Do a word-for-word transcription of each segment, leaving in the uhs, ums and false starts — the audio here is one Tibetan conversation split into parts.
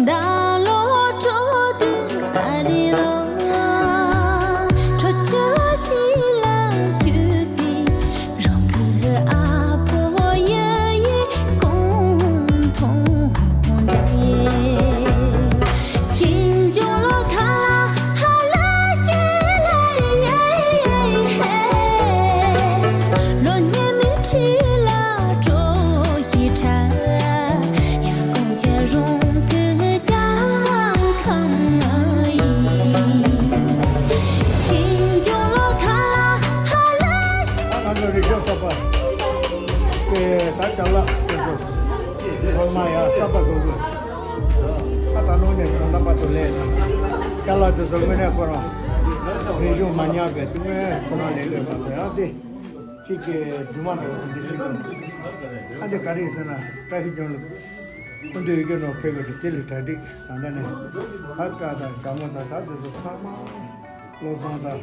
ད་ལོ་འགྲོ་དུས་ཨ་རི་ལ་འགྲོ་བྱ་ཞིག་ལ་ཞུགས་པའི་རང་གི་ཨ་ཕོ་ཡ་ཡི་ཀུན་མཐོང་འདྲ་ཡེ། ཤིན་ཅང་ལོ་ཁ་ལ་ཧ་ལ་ཤེ་ལ་ཡེ། ལོ་ཉེས་མི་ཁྲི་ལ་འགྲོ་ཞིག་ཁྲ། ཡར་གོང་ཆེ་རུང་གི་ཅང་ཁང་ཡིན། ཤིན་ཅང་ལོ་ཁ་ལ་ཧ་ལ། ང་ཚོ་རི་ཤོད་གསར་པ། དེ་ད་ཅ་ལག་དེ་ཚོ་ཧོལ་མ་ཡ་གསར་པ་བཟོ་དགོས། ཨ་ད་ནང་ནས་གང་ལྟ་བར་དུ་ལས་དང་། ཅ་ལག་དེ་ཚོ་དངོས་གནས་ཁོ་རང་རིན་གཞུང་མ་ཉར་བས་དེ་སྔོན་ཁོ་རང་ལས་ཀ་མ་བྱས་ཨ་དེ། གཅིག་གི་རྫུན་མ་འདྲ་བོ་འདི་ཞིག་གི། ཨ་འདི་ག་རེ་ཡིན་ཟེར་ན་བཀྲ་ཤིས་ལྗོངས་ལ་སྐུ་མདུན་ཡི་གེ་ནང་ཕེབས་པའི་དེ་ལས་གྲ་སྒྲིག་ད་ལྟ་ནས་ཁ་བཀྲ་དང་ཞྭ་མོ་དང་ད་དེ་ཚོ་ཚང་མ་བློ་བཟང་དང་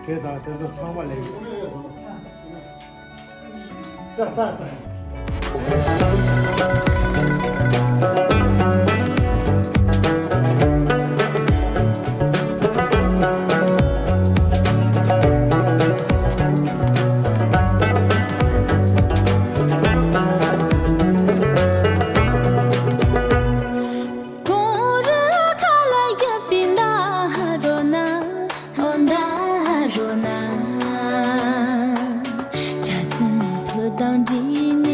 བྲེ་དང་དེ་ཚོ་ཚང་མ་ལས་ཡོད། ས་ས་ས། གོང་རུ་ཁ་ལ་ཡབ་པི་འདའ་རོ་ན། ཨོ་འདའ་རོ་ན། ཆ་ཚིན་ཕུ་དང་འདྲིས་ནས།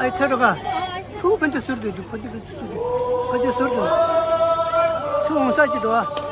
ཨའི་ཚེ་རོ་ག་ཕུ་ཕན་ཚུན་ཟུར་དུ་འདུག་ཕན་ཚུན་ཟུར་དུ་ཕན་ཚུན་ཟུར་དུ་ཚུར་འོང་ས་ཅི་འདུག་ཨ།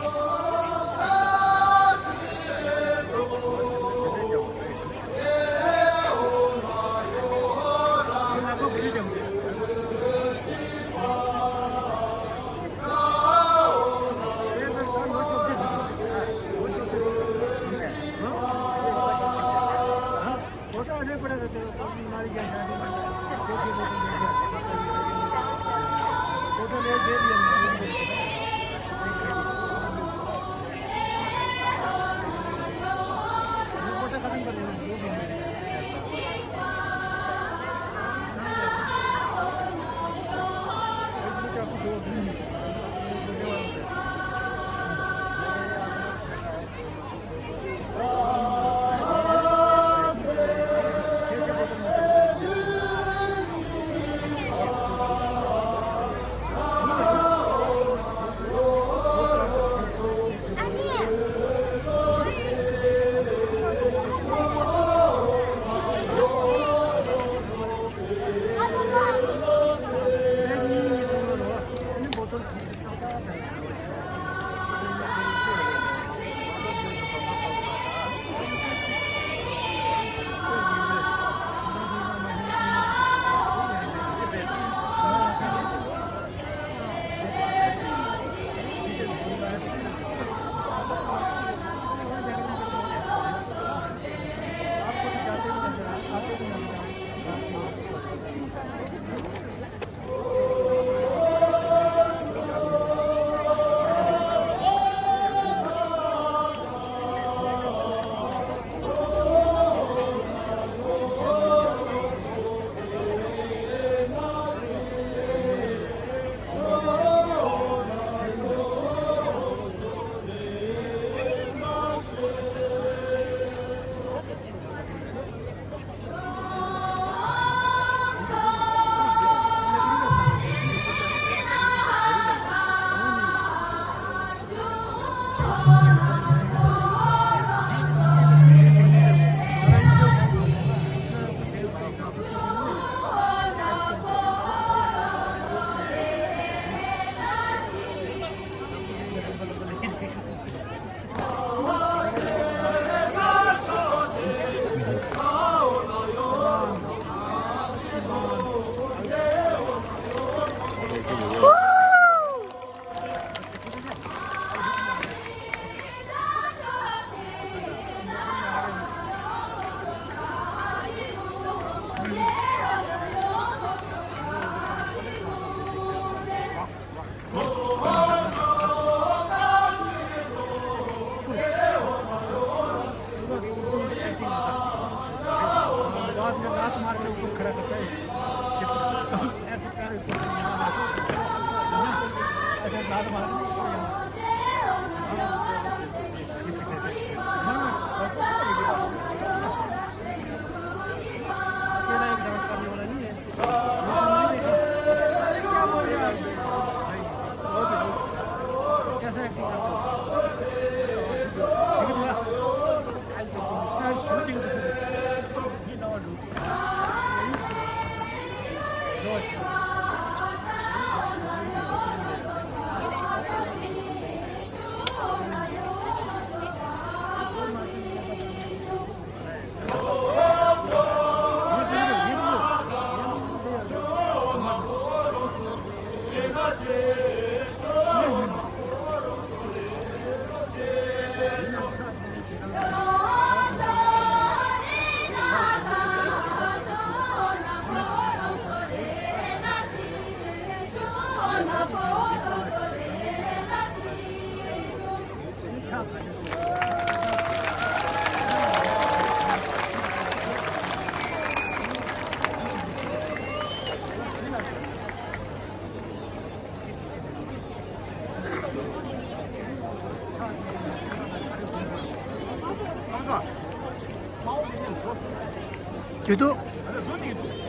ཇུ་ཏོ།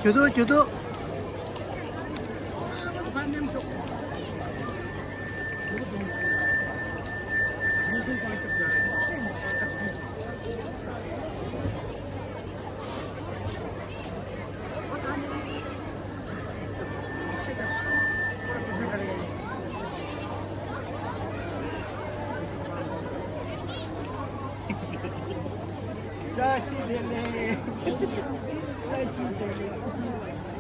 ཇུ་ཏོ། ཇུ་ཏོ། བཀྲ་ཤིས་བདེ་ལེགས། བཀྲ་ཤིས་བདེ་ལེགས།